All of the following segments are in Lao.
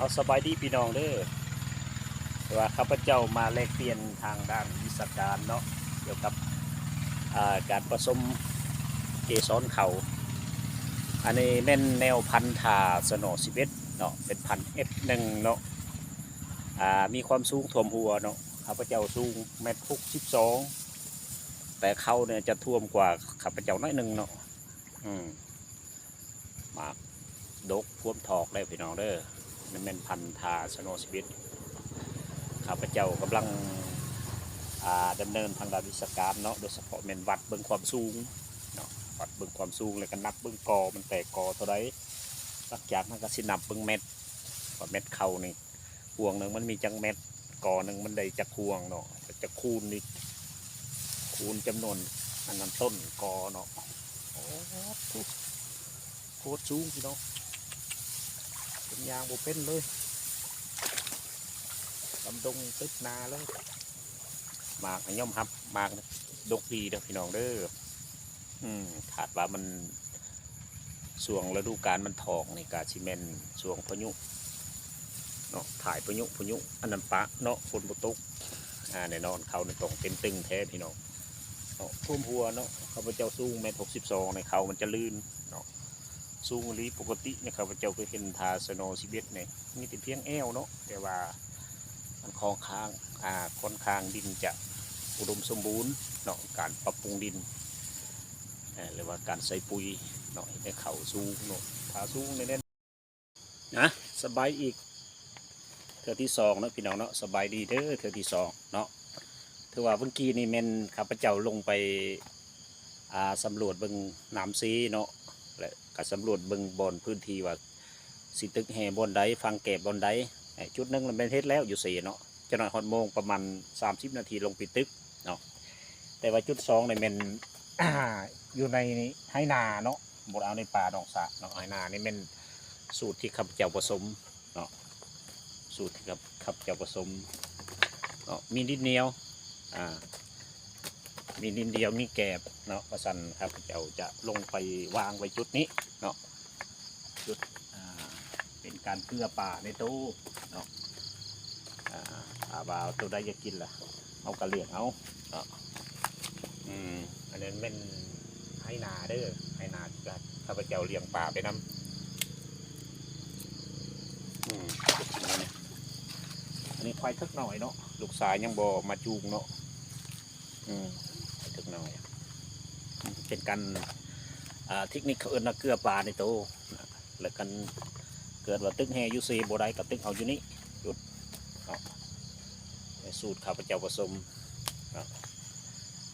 ເອົາ ສະບາຍດີພີ່ນ້ອງເດີ ແຕ່ວ່າຂ້າພະເຈົ້າມາແລກປ່ຽນທາງດ້ານວິຊາການເນາະ ກ່ຽວກັບ ອ່າ ການປະສົມເກສອນເຂົ້າ. ອັນນີ້ແມ່ນແນວພັນທ່າສະໂນສິບເອັດເນາະ ເປັນພັນເອັຟໜຶ່ງເນາະ ອ່າ ມີຄວາມສູງຖ້ວມຫົວເນາະ. ຂ້າພະເຈົ້າສູງແມັດຫົກສິບສອງ ແຕ່ເຂົ້ານີ້ຈະຖ້ວມກວ່າຂ້າພະເຈົ້າໜ້ອຍໜຶ່ງເນາະ. ອືມ ໝາກດົກ ພວມຖອກແລ້ວພີ່ນ້ອງເດີ. ນັ້ນແມ່ນພັນທ່າສະໂນສິບເອັດ ຂ້າພະເຈົ້າກຳລັງ ອ່າ ດຳເນີນທາງດ້ານວິຊາການເນາະ ໂດຍສະເພາະແມ່ນວັດເບິ່ງຄວາມສູງເນາະ ວັດເບິ່ງຄວາມສູງ ແລ້ວກໍນັບເບິ່ງກໍມັນແຕກກໍເທົ່າໃດ. ຫຼັງຈາກນັ້ນກໍຊິນັບເບິ່ງແມັດ ວ່າແມັດເຂົ້ານີ້ ຫ່ວງໜຶ່ງມັນມີຈັກແມັດ ກໍໜຶ່ງມັນໄດ້ຈັກຫ່ວງເນາະ ແລ້ວຈະຄູນອີກ ຄູນຈຳນວນອັນນັ້ນຕົ້ນກໍເນາະ. ໂອ້ໂຫ ໂຄດສູງພີ່ນ້ອງ ເປັນຍ່າງບໍ່ເປັນເລີຍ ດຳດົງຕິດໜ້າເລີຍ. ໝາກຍອມຮັບ ໝາກດົກດີເດີພີ່ນ້ອງເດີ. ອືມ ຄາດວ່າມັນ ຊ່ວງລະດູການມັນຖອກນີ້ກະຊິແມ່ນຊ່ວງພາຍຸເນາະ ທ້າຍພາຍຸ ພາຍຸອັນນັ້ນປະເນາະ ຝົນບໍ່ຕົກ ອ່າ ແນ່ນອນເຂົ້ານີ້ຕ້ອງເຕັມຕຶງແທ້ພີ່ນ້ອງເນາະ. ຖ້ວມຫົວເນາະ ຂ້າພະເຈົ້າສູງແມັດຫົກສິບສອງ ໃນເຂົ້າມັນຈະລື່ນເນາະ ສູງອີ່ຫຼີ. ປົກກະຕິນີ້ຂ້າພະເຈົ້າເຄີຍເຫັນທ່າສະໂນສິບເອັດນີ້ ມີແຕ່ພຽງແອວເນາະ ແຕ່ວ່າ ມັນຂ້ອນຂ້າງ ອ່າ ຂ້ອນຂ້າງດິນຈະອຸດົມສົມບູນເນາະ ການປັບປຸງດິນ ເອີ ຫຼືວ່າການໃສ່ປຸຍເນາະ ເຮັດໃຫ້ເຂົ້າສູງເນາະ ຖ້າສູງແນ່ໆ. ນະ ສະບາຍອີກເທື່ອທີສອງເນາະພີ່ນ້ອງເນາະ ສະບາຍດີເດີເທື່ອທີສອງເນາະ. ຖືວ່າເມື່ອກີ້ນີ້ແມ່ນຂ້າພະເຈົ້າລົງໄປ ອ່າ ສຳຫຼວດເບິ່ງນ້ຳເຊເນາະ ແລະ ກະສຳຫຼວດເບິ່ງບ່ອນພື້ນທີ່ວ່າ ຊິຕຶກແຮ່ບ່ອນໃດ ຝັງແກບບ່ອນໃດ. ຈຸດໜຶ່ງລະແມ່ນເຮັດແລ້ວຢູ່ເຊເນາະ ຈັກໜ້ອຍຮອດໂມງ ປະມານສາມສິບນາທີລົງໄປຕຶກເນາະ. ແຕ່ວ່າຈຸດສອງນີ້ແມ່ນ ຢູ່ໃນໄຮ່ນາເນາະ ບໍ່ໄດ້ເອົາໃນປ່າໜອງສະເນາະ. ໄຮ່ນານີ້ແມ່ນສູດທີ່ຂ້າພະເຈົ້າປະສົມເນາະ ສູດທີ່ຂ້າພະເຈົ້າປະສົມເນາະ ມີດິນໜຽວ ອ່າ ມີດິນໜຽວ ມີແກບເນາະ ວ່າຊັ້ນ. ຂ້າພະເຈົ້າຈະລົງໄປວາງໄວ້ຈຸດນີ້ເນາະ ຈຸດ ອ່າ ເປັນການເກືອປາໃນໂຕເນາະ. ອ່າ ຖ້າວ່າໂຕໃດຢາກກິນລະ ເຮົາກໍລ້ຽງເອົາເນາະ. ອືມ ອັນນັ້ນແມ່ນໄຮ່ນາເດີ ໄຮ່ນາທີ່ຂ້າພະເຈົ້າລ້ຽງປາໄປນຳ. ອືມ ອັນນີ້ຄວາຍເຖິກນ້ອຍເນາະ ລູກຊາຍຍັງບໍ່ມາຈູງເນາະ. ອືມ ເຖິກນ້ອຍ ເປັນການ ອ່າ ເທັກນິກເຂົາເອີ້ນວ່າເກືອປາໃນໂຕ. ແລ້ວຄັນເກີດວ່າຕຶກແຮ່ຢູ່ເຊບໍ່ໄດ້ ກໍຕຶກເອົາຢູ່ນີ້ ຈຸດເນາະ ໃນສູດຂ້າພະເຈົ້າປະສົມເນາະ.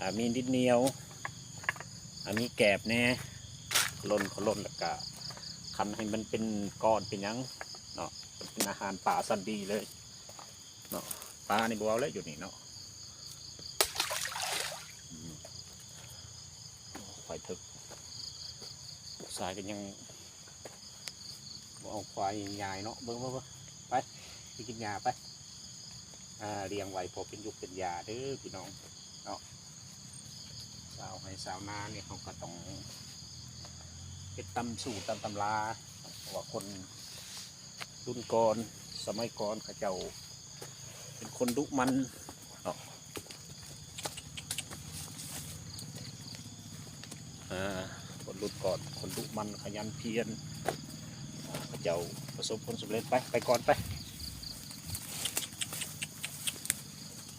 ອ່າ ມີດິນໜຽວ ອ່າ ມີແກບແດ່ ຫຼົ່ນ ເຂົາຫຼົ່ນ ແລ້ວກະຄັນໃຫ້ມັນເປັນກ້ອນເປັນຫຍັງເນາະ ເປັນອາຫານປາຊັ້ນດີເລີຍ ເນາະ. ປານີ້ບໍ່ເອົາແລ້ວຢູ່ນີ້ເນາະ. ອືມ ຄວາຍເຖິກ ສາຍກໍຍັງບໍ່ເອົາຄວາຍຍາຍເນາະ. ເບິ່ງ ເບິ່ງ ເບິ່ງ ໄປ ໄປກິນຫຍ້າໄປ. ອ່າ ລ້ຽງໄວ້ພໍເປັນຢູກເປັນຢາເດີພີ່ນ້ອງເນາະ. ຊາວໄຮ່ຊາວນານີ້ເຮົາກໍຕ້ອງເຮັດຕາມສູດຕາມຕຳລາ ເພາະວ່າຄົນ ລຸ້ນກ່ອນ ສະໄໝກ່ອນເຂົາເຈົ້າເປັນຄົນດຸໝັ່ນເນາະ. ອ່າ ຄົນລຸ້ນກ່ອນ ຄົນດຸໝັ່ນ ຂະຫຍັນພຽນ ເຂົາເຈົ້າປະສົບຜົນສຳເລັດ. ໄປ ໄປກ່ອນໄປ.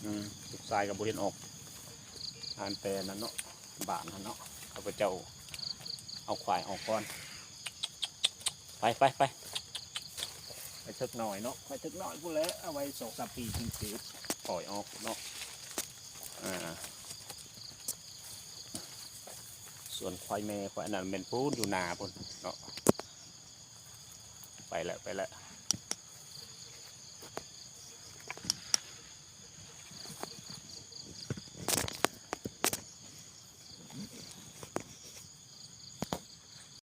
ອືມ ລູກຊາຍກໍບໍ່ເຫັນອອກ ອ່ານແຕ່ນັ້ນເນາະ ບ້ານຫັ້ນເນາະ ຂ້າພະເຈົ້າເອົາຄວາຍອອກກ່ອນ. ໄປ ໄປ ໄປ ໄປເຖິກນ້ອຍເນາະ ໄປເຖິກນ້ອຍພຸ້ນແຫຼະ ເອົາໄວ້ສອງສາມປີຈຶ່ງຊິປ່ອຍອອກເນາະ. ອ່າ ສ່ວນຄວາຍແມ່ ຄວາຍອັນນັ້ນແມ່ນພຸ້ນ ຢູ່ໜ້າພຸ້ນເນາະ. ໄປແລ້ວ ໄປແລ້ວ